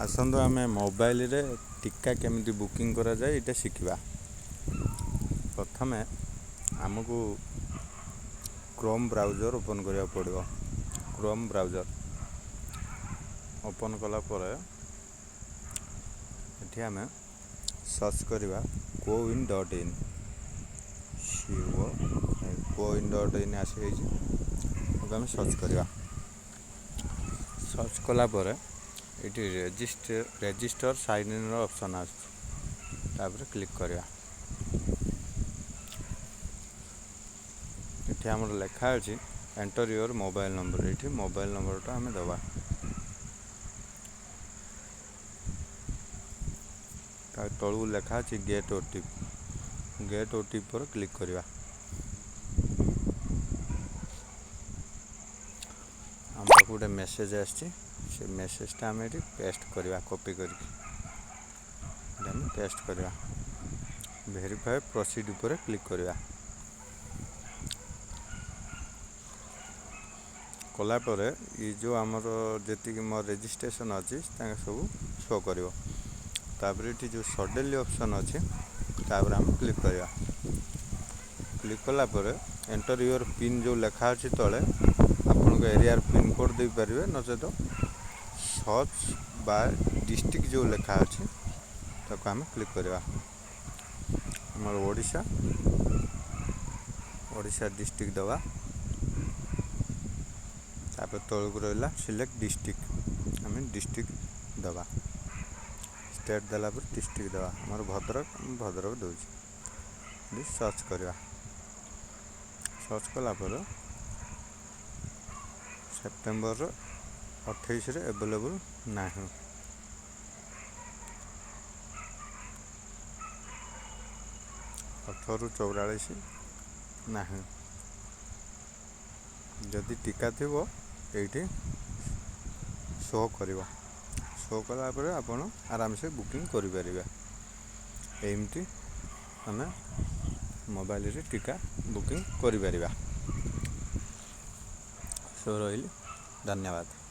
ଆସନ୍ତୁ, ଆମେ ମୋବାଇଲରେ ଟୀକା କେମିତି ବୁକିଂ କରାଯାଏ, ଏଇଟା ଶିଖିବା। ପ୍ରଥମେ ଆମକୁ କ୍ରୋମ୍ ବ୍ରାଉଜର୍ ଓପନ୍ କରିବାକୁ ପଡ଼ିବ। କ୍ରୋମ୍ ବ୍ରାଉଜର୍ ଓପନ୍ କଲା ପରେ ଏଠି ଆମେ ସର୍ଚ୍ଚ କରିବା CoWIN.in, CO CoWIN.in ଆସିଯାଇଛି। ତାକୁ ଆମେ ସର୍ଚ୍ଚ କରିବା। ସର୍ଚ୍ଚ କଲା ପରେ ଏଇଠି ରେଜିଷ୍ଟର ସାଇନ୍ ଇନ୍ର ଅପସନ୍ ଆସୁଛି, ତାପରେ କ୍ଲିକ୍ କରିବା। ଏଠି ଆମର ଲେଖା ଅଛି "ଏଣ୍ଟର your mobile number". ଏଇଠି ମୋବାଇଲ ନମ୍ବରଟା ଆମେ ଦେବା। ତା ତଳକୁ ଲେଖା ଅଛି ଗେଟ୍ ଓଟିପି। ଗେଟ୍ ଓଟିପି ପରେ କ୍ଲିକ୍ କରିବା। ଆମ ପାଖକୁ ଗୋଟେ ମେସେଜ୍ ଆସିଛି। ସେ ମେସେଜଟା ଆମେ ଏଠି ପେଷ୍ଟ କରିବା। କପି କରିକି ଏଠି ଆମେ ପେଷ୍ଟ କରିବା। ଭେରିଫାଏ ପ୍ରୋସିଡ୍ ଉପରେ କ୍ଲିକ୍ କରିବା। କଲା ପରେ ଏ ଯେଉଁ ଆମର ଯେତିକି ମୋ ରେଜିଷ୍ଟ୍ରେସନ୍ ଅଛି, ତାଙ୍କ ସବୁ ଶୋ କରିବ। ତାପରେ ଏଠି ଯେଉଁ ସଡେନଲି ଅପସନ୍ ଅଛି, ତାପରେ ଆମେ କ୍ଲିକ୍ କରିବା। କ୍ଲିକ୍ କଲା ପରେ ଏଣ୍ଟର your pin ଯେଉଁ ଲେଖା ଅଛି ତଳେ, ଆପଣଙ୍କ ଏରିଆର ପିନ୍ କୋଡ଼୍ ଦେଇପାରିବେ, ନଚେତ ସର୍ଚ୍ଚ ବାଇ ଡିଷ୍ଟ୍ରିକ୍ଟ ଯେଉଁ ଲେଖା ଅଛି, ତାକୁ ଆମେ କ୍ଲିକ୍ କରିବା। ଆମର ଓଡ଼ିଶା ଡିଷ୍ଟ୍ରିକ୍ଟ ଦେବା। ତାପରେ ତଳକୁ ରହିଲା ସିଲେକ୍ଟ ଡିଷ୍ଟ୍ରିକ୍ଟ, ଆମେ ଡିଷ୍ଟ୍ରିକ୍ଟ ଦେବା। ଷ୍ଟେଟ୍ ଦେଲା ପରେ ଡିଷ୍ଟ୍ରିକ୍ଟ ଦେବା। ଆମର ଭଦ୍ରକ, ମୁଁ ଭଦ୍ରକ ଦେଉଛି। ସର୍ଚ୍ଚ କରିବା। ସର୍ଚ୍ଚ କଲା ପରେ ସେପ୍ଟେମ୍ବର 28ରେ ଆଭେଲେବୁଲ୍ ନାହିଁ। 18ରୁ 44 ନାହିଁ। ଯଦି ଟୀକା ଥିବ, ଏଇଠି ଶୋ କରିବ। ଶୋ କଲା ପରେ ଆପଣ ଆରାମସେ ବୁକିଂ କରିପାରିବେ। ଏମିତି ଆମେ ମୋବାଇଲରେ ଟୀକା ବୁକିଂ କରିପାରିବା। ସୋ ରହିଲି, ଧନ୍ୟବାଦ।